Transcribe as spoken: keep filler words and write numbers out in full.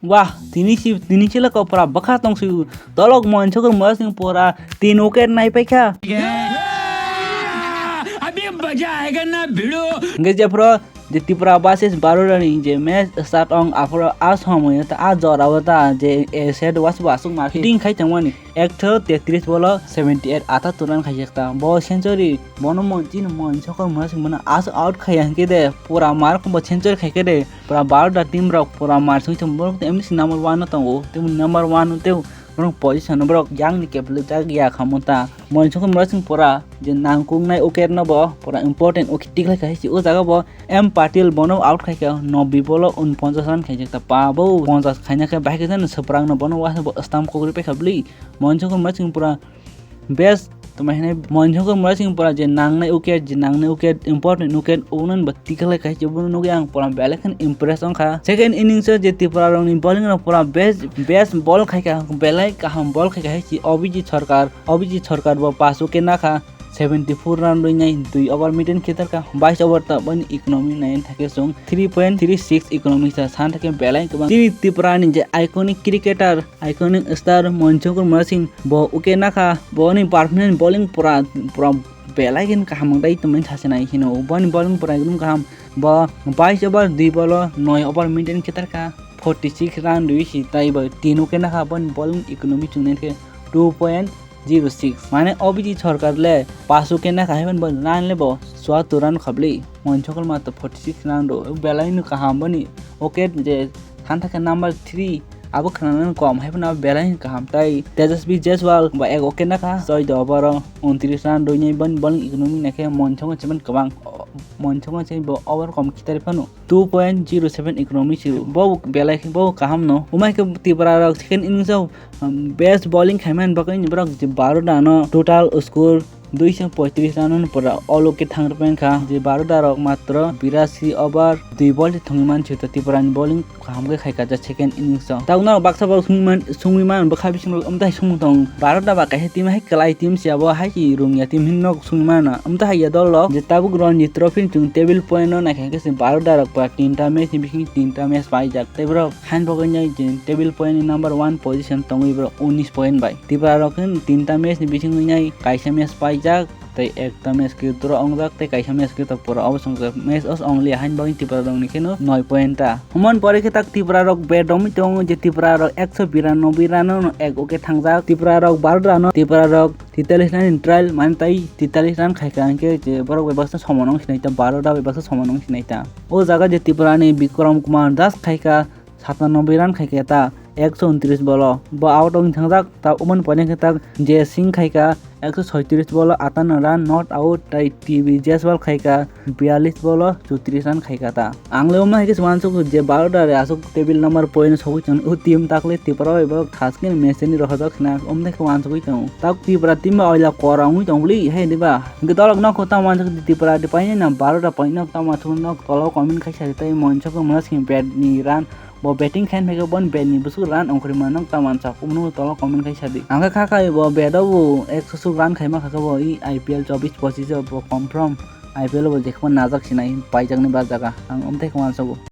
Wah, tini si, tini sila ko pura bwkha tong si, dolok Mohan Shankar Murasing pura tin wicket nai paikha. Hingke jephuru je Tripura versus Baroda ni je match start ong, aphuru a somoyo ta, a jora o ta je a set was bo aswk ma fielding khai tongmani. Ekso tetris bolo seventy eight atattor run khaijak ta. Bo century, bono mon-, chini Mohan Shankar Murasing bono aswk out khaiya hingke de, pura mar kombo century khaikhe de, pura Baroda team rok pura mar sung tong, borok te M D C number one no tongo, tei number one no tei borok position no borok yang ni kepli jak ya kha mo ta. Mohan Shankar Murasing pura je nangkuknai wicket no bo pura important wicket tikhlai kha si o jaga bo M Patil bono out khaikha, nobbi bolo unponchas run khaijak ta, pa bo ponchas khaina khe bahai khe jani swprak no bono wa bo stamp kok ri paikha bli. Mohan Shankar Murasing pura best tongmai hinwi Mohan Shankar Murasing pura je nangnai wicket, je nangnai wicket, important wicket, obono bo tikhlai kha si obono nugwi ang pura belai kheno impress wngkha. Second innings o je Tripura rokni bowling rok pura best, best ball khaikha, belai kaham ball khaikha hai si Abhijit Sarkar, Abhijit Sarkar bo pass wicket nakha. Seventy four run rwinai dui over maintain khe tarkha, bais over ta boni economy nai thake chwng three point three six economy sa san thake belai kwbang. Chini Tripura ni je iconic cricketer, iconic star Mohan Shankar Murasing bo wicket nakha, boni performance bowling pura, pura belai khe kaham wngdai tongmani sasinai hino, boni bowling pura ekdum kaham, bo bais over dui bolo noi over maintain khe tarkha, forty six run rwi si tai bo tin wicket nakha, boni bowling economy chwng nai khe two point zero six. Mane Abhijit Sarkar le pass wicket nakha hai bo run le bo chuattor run khabli. Mohan Shankar matro forty six run rw. Belai no kaham boni wicket je than thakhe number three abo khwnanani kom hai phano belai no kaham tai Tejasvi Jaiswal ba ek wicket nakha choudo over o untris run rwinai boni bowling economy naikhe Mohan Shankar se kwbang Mohan Shankar se bo over kom khitai phano. Two point zero seven economy si bo belai khe bo kaham no. Umai khe Tripura rok second innings o, um, best bowling khaimani bagwi ni borok je Baroda no total score duiso poitris run no pura all wicket thang rwphaikha. Je Baroda rok matro birasi over dui ball se thwngwi mansi to Tripura ni bowling kaham khe khaikha je second innings o. Tabuk no baksa borok sungwi man, sungwi man bwkha bising rok amtai sung tong. Baroda ba kaisa team hai kwlai team se abo hai se rungya team hinwi nok sungwi mano. Amtwi hai ya dol rok je tabuk Ranji Trophy ni chwng table point no naikha khe se Baroda rok ba tinta match ni bising tinta match paijak. Tei borok hain bagwi nai je table point ni number one position tongwi borok unis point bai. Tripura rok khe tinta match ni bising nai kaisa match paijak tei ekta match khe draw wngjak tei kaisa match khe to pura obo swngjak. Match os only hain bagwi Tripura rok ni kheno noi point ta. Humon pore khe tak Tripura rok bad romwi tongo je Tripura rok ekso biranoboi run no ek wicket thangjak. Tripura rok Baroda no Tripura rok titalis run ni trial mane tai titalis run khaikha hwnkhe je borok bai baksa soman wng sinai ta, Baroda bai baksa soman wng sinai ta. O jaga je Tripura ni Bikram Kumar Das khaikha satanoboi run khaikha ta ekso untris bolo bo out wng thangjak. Ta umon pore khe tak Jay Singh khaikha ekso soitris bolo atanno run not out tai T B Jaiswal khaikha biyallis bolo chutris run khaikha ta. Ang le omo hai khe se uansuk je Baroda re aswk table number point sogwi chwng o team takle Tripura bai borok thas khe match ni rohorjak khna omo hai khe uansugwi tongo. Tak Tripura team bai oila kora wngwi tong bwlwi hai diba. Hwnkhe dolok nokho tamo uansuk Tripura de painai na Baroda painai tamo uansuk nok tolo comment khai sa tei Mohan Shankar Murasing bat ni run bo batting khaina phaikhe boni bat ni bwswk run ongkhorwi mano tamo uansuk omo tolo comment khai sa di. Ang khe kha khai bo bat o bo ekso suk run khaima kha khe bo i I P L chobbish pochish o bo confirm. I P L bo jekhebo najak sinai paijaknai ba jaga ang omtei khe uansugo.